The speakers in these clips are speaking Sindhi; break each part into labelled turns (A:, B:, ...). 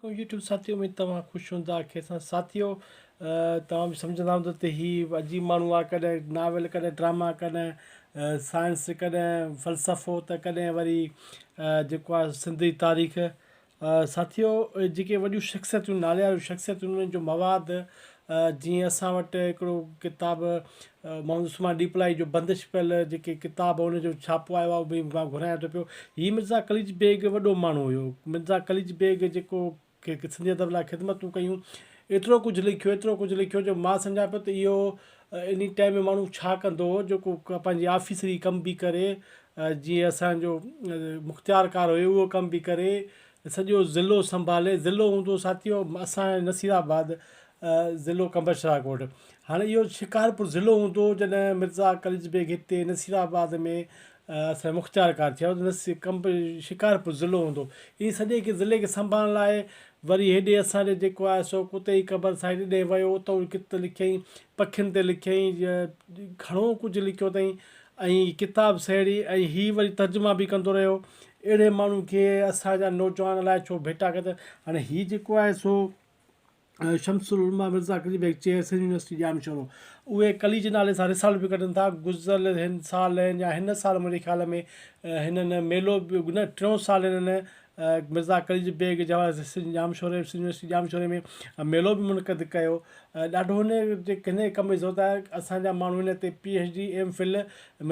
A: عليڪم يوٽيوب ساٿيو اميد توهان خوش هوندا خير سان ساٿيو توهان به سمجهندا هوندو ته هي عجيب ماڻهو آهي ڪڏهن ناول ڪڏهن ڊراما ڪڏهن سائنس ڪڏهن فلسفو ته ڪڏهن وري جيڪو آهي سنڌي تاريخ ساٿيو جيڪي وڏيون شخصيتون ناليواريون شخصيتون انهن جو مواد جيئن اسان وٽ هڪڙو ڪتاب محمد عثمان ڏيپلائي جو بندش پيل جيڪي ڪتاب ان جو ڇاپو آيو آهي اهو به مان گهرايان ٿو پيو. هي مرزا قليچ بيگ وڏو ماڻهو هيو. مرزا قليچ بيگ جيڪو سنڌي ادب لاء خدمتون ڪيون، ايترو ڪجهه لکيو، ايترو ڪجهه لکيو جو مان سمجهان پيو ته اهو انهي ٽائيم ۾ ماڻهو ڇا ڪندو هو جيڪو پنهنجي آفيسري ڪم به ڪري جيئن اسان جو مختيارڪار هيو اهو ڪم به ڪري سڄو ضلعو سنڀالي، ضلعو هوندو ساٿيو اسان جو نصير آباد ضلعو قمبر شاهڪوٽ هاڻي اهو شڪارپور ضلعو هوندو هو جڏهن مرزا قليچ بيگ هتي نصير آباد ۾ اسان جو مختيارڪار ٿيو ته قمبر شڪارپور ضلعو هوندو هو ان سڄي کي ضلعي کي سنڀالڻ لاء وري هيڏي اسان ڏي جيڪو آهي سو ڪتي جي قبر سائيڊ ڏي ويو اتو ڪت لکيائين پکين تي لکيائين گهڻو ڪجهه لکيو اٿائين ۽ ڪتاب سهيڙي ۽ هي وري ترجما به ڪندو رهيو. اهڙي ماڻهو کي اسان جا نوجوان الائي ڇو ڀيٽا ڪن ٿا. هاڻي هي جيڪو آهي سو شمس العلماء مرزا قليچ بيگ چيئر سنڌ يونيورسٽي ڄامشورو اهي قليچ نالي سان رسالو به ڪڍن ٿا. گذريل هن سال يا هن سال منهنجي خيال ۾ هنن ميلو به نه ٽيون سال هنن مرزا قليچ بيگ جي حوالي سان سنڌ ڄامشوري سنڌ يونيورسٽي ڄامشوري ۾ ميلو به منعقد ڪيو. ڏاڍو هن جي ڪنهن ڪم جي ضرورت آهي اسان جا ماڻهو هن تي P H D M Phil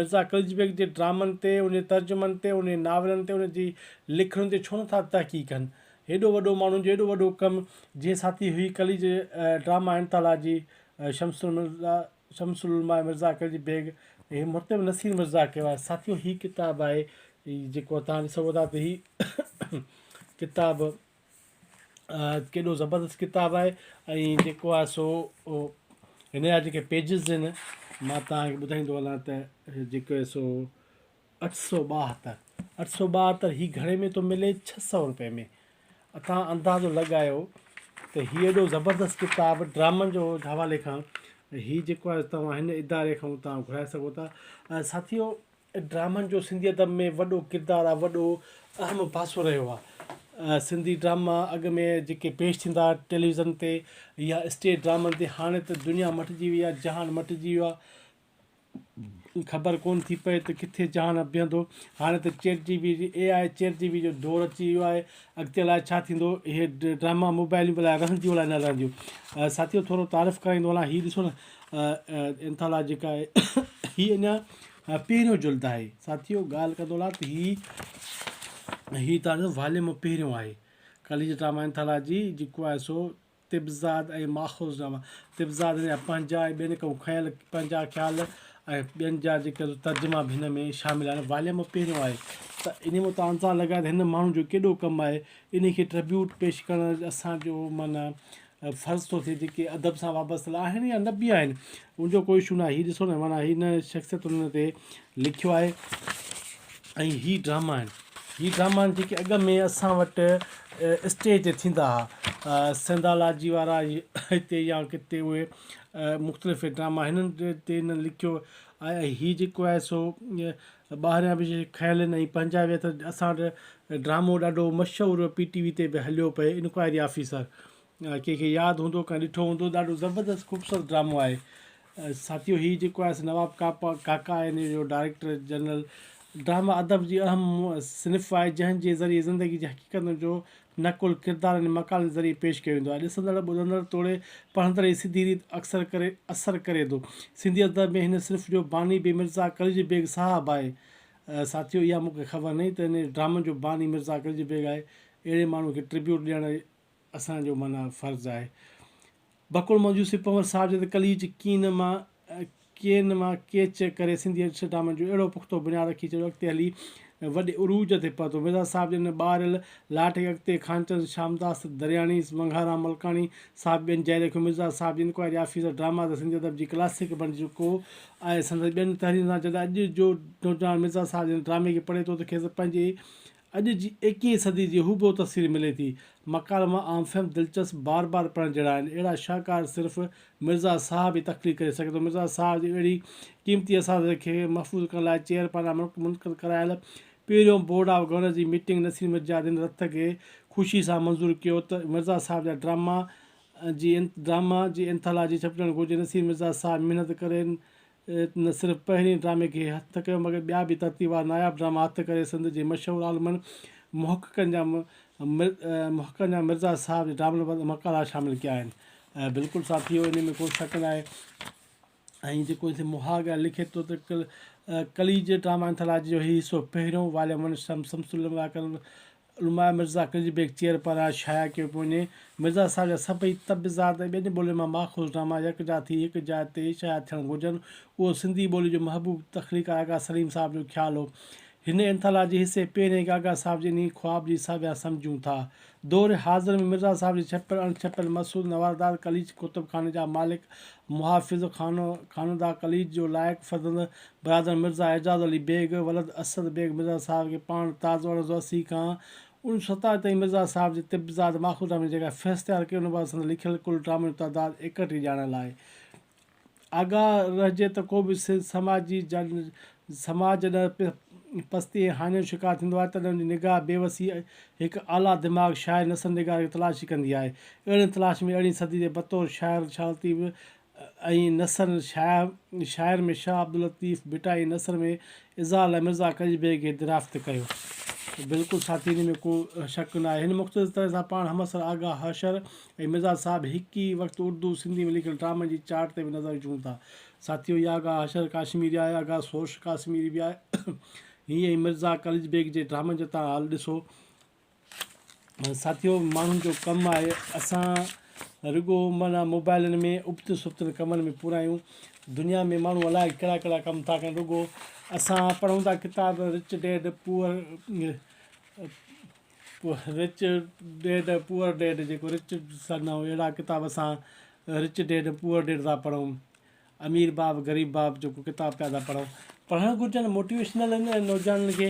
A: Mirza Qalich Beg جي ڊرامن تي ان جي ترجمن تي ان جي ناولن تي ان جي لکڻين تي ڇو نٿا تحقيق ڪن هيڏو وڏو ماڻهو جو هيڏو وڏو ڪم جيئن ساٿي هئي قليچ ڊراما انٿالاجي شمس المرزا شمس العلماء مرزا قليچ بيگ هي مرتب نصير مرزا ڪيو آهي ساٿيو هي ڪتاب آهي جيڪو توهان ڏسو ٿا ته هي ڪتاب ڪيڏو زبردست ڪتاب آهي ۽ جيڪو آهي سو هن جا جيڪي پيجز آهن مان توهان کي ٻڌائيندو هلان ته جيڪو آهي سو 872 872 هي گهڻي ۾ ٿو ملي 600 روپئي ۾ توهان اندازو لڳايو ته هي ايڏو زبردست ڪتاب ڊرامن جو حوالي کان هي جيڪو آهي توهان هن اداري کان توهان گهرائي سگهو ٿا ساٿيو ڊرامن جو سنڌي ادب ۾ وڏو ڪردار آ وڏو اهم پاسو رهيو آ سنڌي ڊراما اڳ ۾ جيڪي پيش ٿيندا ها ٽيليويزن تي يا اسٽيج ڊرامن تي هاڻي ته دنيا مٽجي وئي آ جهان مٽجي ويو آ خبر ڪون ٿي پئي ته ڪٿي جهان بيهندو هاڻي ته chat G P T A I chat G P جو دور اچي ويو آهي اڳتي الائي ڇا ٿيندو اهي ڊراما موبائلون به الائي رهنديون الائي نه رهنديون ساٿيو ٿورو تعارف ڪرائيندو هلان هي ڏسو نه انٿالا جيڪا آهي هي اڃا پهريون جلد آهي. ساٿيو ڳالهه ڪندو هلان ته هي هي تان جو واليوم پهريون آهي. قليچ ڊراما اينٿالاجي جيڪو آهي سو طبزاد ۽ ماخوذ ڊراما طبزاد جا پنهنجا ۽ ٻين کان کنيل پنهنجا خيال ۽ ٻين جا جيڪي ترجما به هن ۾ شامل آهن. واليوم پهريون آهي ته انهي مان تان اندازو لڳايو ته هن ماڻهو جو ڪيڏو ڪم آهي. انهي کي ٽربيوٽ پيش ڪرڻ اسان جو معنيٰ فرض ٿو ٿئي جيڪي ادب سان وابستل آهن يا نه به آهن ان جو ڪو اشو ناهي هي ڏسو نه معنيٰ هن شخصيت ان تي لکيو آهي ۽ هي ڊراما آهن هي ڊراما آهن جيڪي اڳ ۾ اسان وٽ اسٽيج تي ٿيندا هئا سنڌالاجي وارا هتي يا ڪٿي اهي مختلف ڊراما هنن تي هنن لکيو آهي ۽ هي جيڪو آهي سو ٻاهريان به کنيل آهن ۽ پنهنجا به اٿس اسان وٽ ڊرامو ڏاڍو مشهور پي ٽي وي تي به هليو پئي انڪوائري آفيسر ڪنهن کي ياد هوندو ڪنهن ڏٺو هوندو ڏاڍو زبردست خوبصورت ڊرامو آهي ساٿيو هي جيڪو آهي نواب ڪاپا ڪاڪا آهي ان جو ڊائريڪٽر جنرل ڊراما ادب جي اهم صنف آهي جنهن جي ذريعي زندگي جي حقيقتن جو نقل ڪردارن ۽ مقالن ذريعي پيش ڪيو ويندو آهي ڏسندڙ ٻڌندڙ توڙي پڙهندڙ جي سڌي ريت اڪثر ڪري اثر ڪري ٿو سنڌي ادب ۾ هن صنف جو باني به مرزا قليچ بيگ صاحب آهي ساٿيو اها مون کي خبر ناهي ته هن ڊرامن جو باني مرزا قليچ بيگ آهي اهڙي ماڻهو کي ٽربيوٽ ڏيڻ اسان جو معنيٰ فرض آهي. بقول محمد يوسف پنهور صاحب جي ته قليچ ڪين مان ڪين مان ڪيچ ڪري سنڌي ڊرامن جو اهڙو پختو بنياد رکي ڇڏيو اڳتي هلي وڏي عروج تي پهتو. مرزا صاحب جي ان ٻاريل لاٽ کي اڳتي خانچند شامداس درياڻي، منگهارام ملڪاڻي صاحب ٻين جاري رکيو. مرزا صاحب جي انڪوائري آفيسر ڊراما ته سنڌي ادب جي ڪلاسڪ بڻجي چڪو آهي. سندس ٻين تحريرن سان جڏهن اڄ جو نوجوان مرزا صاحب جي ان ڊرامي کي پڙهي ٿو ته کيس پنهنجي اڄ جي ايڪيهين صدي جي هوبهو تصوير ملي ٿي. مڪالما عام فهم، دلچسپ، بار بار پڙهڻ جهڙا آهن. اهڙا شاهڪار صرف مرزا صاحب ئي تخليق ڪري سگهي ٿو. مرزا صاحب جي اهڙي قيمتي اثاثي کي محفوظ ڪرڻ لاء چيئر پاران منعقد ڪرايل پهريون بورڊ آف گورنرز جي ميٽنگ نصير مرزا جي رٿ کي خوشي سان منظور ڪيو ته مرزا صاحب جا ڊراما جي ڊراما جي اينٿالاجي ڇپجڻ گهرجي. نصير مرزا صاحب محنت ڪري نه صرف پهرين ڊرامي کي هٿ ڪيو مگر ٻيا به ترتيبوار ناياب ڊراما هٿ ڪري سنڌ جي مشهور عالمن محققن جا محققن جا مرزا صاحب جي ڊرامن بابت مقالا شامل ڪيا آهن. بلڪل ساٿيو انهي ۾ ڪو شڪ ناهي ۽ جيڪو هتي مهاڳ لکي ٿو ته قليج ڊراما اينٿالاجي جو هي حصو پهريون واليم ون شمس العلماء علماء مرزا قليچ بيگ چيئر پاران شايع ڪيو پيو وڃي. مرزا صاحب جا سڀئي طبعزاد ۽ ٻين ٻولين مان ماخوذ ڊراما يڪجا ٿي هڪ جاء تي شايع ٿيڻ گهرجن. اهو سنڌي ٻولي جو محبوب تخليقار آغا سليم صاحب جو خيال هو. هن اينٿالاجي حصي پهرين کي آغا صاحب جي انهي خواب جي ساڀيان سمجهون ٿا. دور حاضر ۾ مرزا صاحب جي ڇپيل اڻ ڇپيل مسعود نواردات قليچ ڪتب خاني جا مالڪ محافظ خانودا قليچ جو لائق فرزند برادر مرزا اعجاز علي بيگ ولد اسد بيگ مرزا صاحب کي پاڻ تازو 1880 کان 1987 تائين مرزا صاحب جي طبزاد ماخوذ ڊرامي جي جيڪا فهرست تيار ڪئي ان بعد سندس لکيل ڪل ڊرامن جو تعداد 31 ڄاڻايل آهي. آگاهه رهجي ته ڪو به سماجي سماج جڏهن پستي ۽ هاڃي جو شڪار ٿيندو آهي تڏهن ان جي نگاهه بي وسي هڪ اعليٰ دماغ شاعر نثر نگار کي تلاشي ڪندي آهي. اهڙين تلاش ۾ ارڙهين صدي جي بطور شاعر شاهه لطيف ۽ نثر شاعر ۾ شاهه عبداللطيف ڀٽائي نثر ۾ اظهار لاء مرزا قليچ بيگ کي دريافت ڪيو. بلڪل ساٿي ان ۾ ڪو شڪ نه آهي. هن مختصر طرح سان پاڻ همعصر آغا حشر ۽ مرزا صاحب هڪ ئي وقت اردو سنڌي ۾ لکيل ڊرامن جي چارٽ تي به نظر وجهون ٿا. ساٿيو هي آغا حشر ڪاشميري آهي آغا سوش ڪاشميري به آهي. هي ۽ مرزا قليچ بيگ جي ڊرامن جو تان حال ڏسو. ساٿيو ماڻهن جو ڪم آهي اسان رڳو معنيٰ موبائلن ۾ ابتن سبتن ڪمن ۾ پورايون دنيا ۾ ماڻهو الائي ڪهڙا ڪهڙا ڪم ٿا ڪن رڳو اسان پڙهون ٿا ڪتاب rich dad poor rich dad poor dad جيڪو رچ سن اهڙا ڪتاب اسان رچ ڊيڊ پوئر ڊيڊ ٿا پڙهون امير باب غريب باب جيڪو ڪتاب پيا ٿا پڙهون پڙهڻ گهرجن موٽيويشنل آهن نوجوانن کي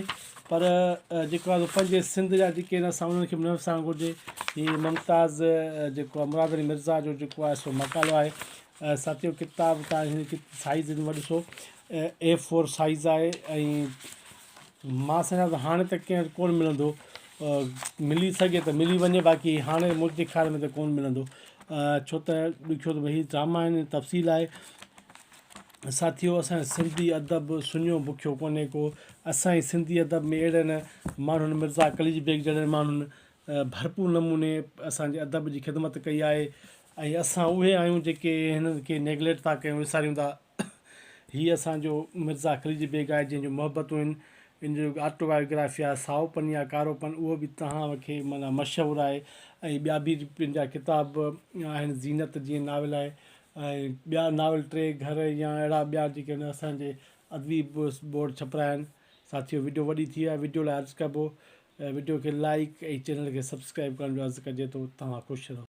A: پر جيڪو آهي پنهنجي سنڌ جا جيڪي آهن اسان انهن کي به نه وسارڻ گهرجي هي ممتاز جيڪو آهي مراد علي مرزا جو جيڪو آهي سو مقالو آهي ساٿيو ڪتاب تان هن سائز ۾ ڏسو اي فور سائز آهي ۽ مان سمجهان ٿو هاڻي ته ڪنهن وٽ ڪونه ملندو ملي سگهي ته ملي وڃي باقي هاڻي منهنجي خيال ۾ ته ڪونه ملندو ڇو ته ڏکيو ته هي ڊراما آهن تفصيل آهي ساٿيو اسان سنڌي ادب سڃو بکيو ڪونهي ڪو اسان جي سنڌي ادب ۾ اهڙن ماڻهن مرزا قليچ بيگ جهڙن ماڻهن ڀرپور نموني اسان جي ادب جي خدمت ڪئي آهي ۽ اسان اهي آهيون جيڪي هنن کي نيگليڪٽ ٿا ڪيون وساريون ٿا هي اسان جو مرزا خليج بيگ آهي جنهن جون محبتون آهن ان جو آٽو بايوگرافي آهي سائو پن يا ڪارو پن اهو به تهان کي معنيٰ مشهور آهي ۽ ٻيا به ان جا ڪتاب آهن زينت جيئن ناول آهي ۽ ٻيا ناول ٽي گهر يا اهڙا ٻيا جيڪي آهن اسان جي ادبي بورڊ ڇپرايا آهن ساٿيو وڊيو وڏي ٿي وئي آهي وڊيو لاء عرض ڪبو وڊيو کي لائيڪ ۽ چينل کي سبسڪرائب ڪرڻ جو عرض ڪجي ٿو توهان خوش رهو.